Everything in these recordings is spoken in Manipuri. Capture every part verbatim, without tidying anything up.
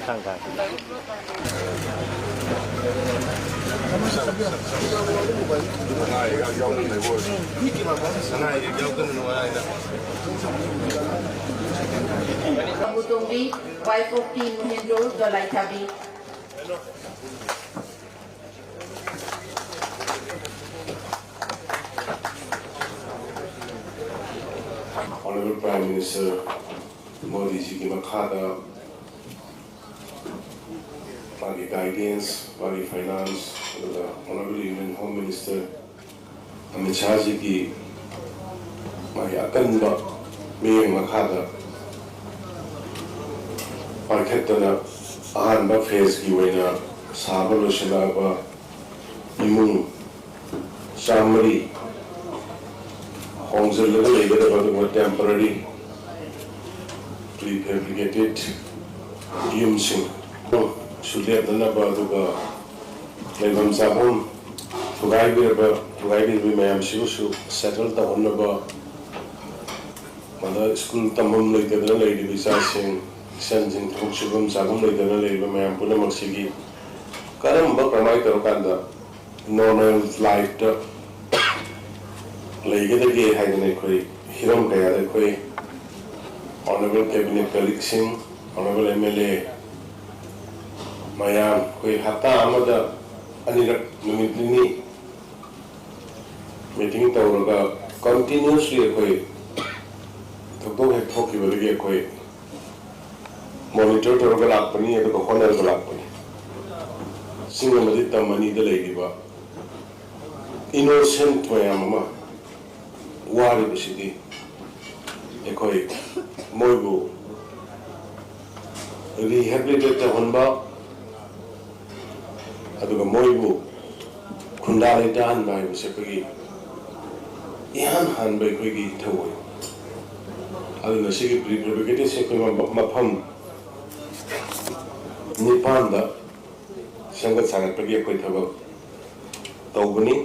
ꯇꯥꯡ ꯇꯥꯡ꯫ ꯀꯥꯡꯕꯨꯇꯣꯡꯕꯤ, wife of T Muhindro, ꯗꯣꯂꯥꯏꯊꯥꯕꯤ꯫ Honorable Prime Minister ꯃꯣꯗꯤꯖꯤꯒꯤ ꯃꯈꯥꯗ ꯃꯥꯒꯤ guidance, ꯃꯥꯒꯤ finance, ꯑꯗꯨꯒ Honorable Union Home Minister Amit ꯁꯥꯍꯖꯤꯒꯤ ꯃꯥꯒꯤ ꯑꯀꯟꯕ ꯃꯤꯠꯌꯦꯡ ꯃꯈꯥꯗ ꯄꯥꯏꯈꯠꯇꯅ ꯑꯍꯥꯟꯕ phaseꯀꯤ ꯑꯣꯏꯅ ꯁꯥꯕ ꯂꯣꯏꯁꯤꯜꯂꯛꯑꯕ ꯏꯃꯨꯡ ꯆꯥꯝꯃꯔꯤ ꯍꯣꯡꯖꯤꯜꯂꯒ ꯂꯩꯒꯗꯕ ꯑꯗꯨꯒꯨꯝꯕ temporary prefabricated ꯌꯨꯝꯁꯤꯡ ꯁꯨꯗꯦꯠꯅꯅꯕ, ꯑꯗꯨꯒ ꯂꯩꯐꯝ ꯆꯥꯐꯝ ꯊꯨꯒꯥꯏꯕꯤꯔꯕ, ꯊꯨꯒꯥꯏꯕꯤꯔꯕ ꯃꯌꯥꯝꯁꯤꯕꯨꯁꯨ settle ꯇꯧꯍꯟꯅꯕ, ꯃꯗ ꯁ꯭ꯀꯨꯜ ꯇꯝꯐꯝ ꯂꯩꯇꯗꯅ ꯂꯩꯔꯤꯕ ꯏꯆꯥꯁꯤꯡ, ꯏꯆꯟꯁꯤꯡ ꯊꯕꯛ ꯁꯨꯐꯝ ꯆꯥꯐꯝ ꯂꯩꯇꯗꯅ ꯂꯩꯔꯤꯕ ꯃꯌꯥꯝ ꯄꯨꯝꯅꯃꯛꯁꯤꯒꯤ ꯀꯔꯝꯕ, ꯀꯔꯝꯍꯥꯏꯅ ꯇꯧꯔꯀꯥꯟꯗ normal lifeꯇ ꯂꯩꯒꯗꯒꯦ ꯍꯥꯏꯗꯅ ꯑꯩꯈꯣꯏ ꯍꯤꯔꯝ ꯀꯌꯥꯗ ꯑꯩꯈꯣꯏ Honorable Cabinet colleagueꯁꯤꯡ, Honorable MLA ꯃꯌꯥꯝ ꯑꯩꯈꯣꯏ ꯍꯞꯇꯥ ꯑꯃꯗ ꯑꯅꯤꯔꯛ, ꯅꯨꯃꯤꯠ ꯅꯤꯅꯤ meeting ꯇꯧꯔꯒ continuously ꯑꯩꯈꯣꯏ ꯊꯧꯗꯣꯛ ꯍꯦꯛ ꯊꯣꯛꯈꯤꯕꯗꯒꯤ ꯑꯩꯈꯣꯏ monitor ꯇꯧꯔꯒ ꯂꯥꯛꯄꯅꯤ, ꯑꯗꯨꯒ ꯍꯣꯠꯅꯔꯒ ꯂꯥꯛꯄꯅꯤ꯫ ꯆꯤꯡ ꯑꯃꯗꯤ ꯇꯝ ꯑꯅꯤꯗ ꯂꯩꯔꯤꯕ innocent ꯃꯌꯥꯝ ꯑꯃ ꯋꯥꯔꯤꯕꯁꯤꯗꯤ ꯑꯩꯈꯣꯏ ꯃꯣꯏꯕꯨ rehabilitate ꯇꯧꯍꯟꯕ, ꯑꯗꯨꯒ ꯃꯣꯏꯕꯨ ꯈꯨꯟꯗꯥ ꯂꯩꯇꯥꯍꯟꯕ ꯍꯥꯏꯕꯁꯦ ꯑꯩꯈꯣꯏꯒꯤ ꯏꯍꯥꯟ ꯍꯥꯟꯕ ꯑꯩꯈꯣꯏꯒꯤ ꯏꯊꯧ ꯑꯣꯏ꯫ ꯑꯗꯨꯅ ꯁꯤꯒꯤ prefabricatedꯁꯦ ꯑꯩꯈꯣꯏ ꯃ-, ꯃꯐꯝ ꯅꯤꯄꯥꯟꯗ ꯁꯦꯝꯒꯠ ꯁꯥꯒꯠꯄꯒꯤ ꯑꯩꯈꯣꯏ ꯊꯕꯛ ꯇꯧꯕꯅꯤ꯫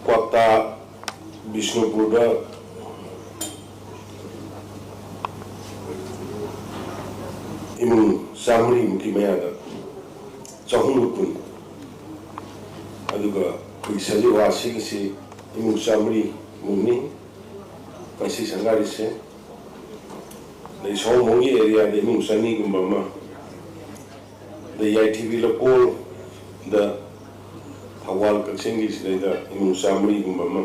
ꯀ꯭ꯋꯥꯛꯇꯥ, ꯕꯤꯁꯅꯨꯄꯨꯔꯗ, ꯏꯃꯨꯡ ꯆꯥꯃꯔꯤꯃꯨꯛꯀꯤ ꯃꯌꯥꯗ, ꯆꯍꯨꯝꯒ ꯀꯨꯟ꯫ ꯑꯗꯨꯒ ꯑꯩꯈꯣꯏꯒꯤ ꯁꯖꯤꯋꯥ ꯑꯁꯤꯒꯤꯁꯤ ꯏꯃꯨꯡ ꯆꯥꯃꯔꯤꯃꯨꯛꯅꯤ ꯉꯁꯤ ꯁꯪꯒꯥꯔꯤꯁꯦ꯫ ꯑꯗꯩ ꯁꯑꯣꯝꯕꯨꯡꯒꯤ ꯑꯦꯔꯤꯌꯥꯗ ꯏꯃꯨꯡ ꯆꯅꯤꯒꯨꯝꯕ ꯑꯃ, ꯑꯗꯩ ꯌꯥꯏꯊꯤꯕꯤ ꯂꯧꯀꯣꯜꯗ ꯊꯧꯕꯥꯜ ꯀꯛꯆꯤꯡꯒꯤ ꯁꯤꯗꯩꯗ ꯏꯃꯨꯡ ꯆꯥꯃꯔꯤꯒꯨꯝꯕ ꯑꯃ꯫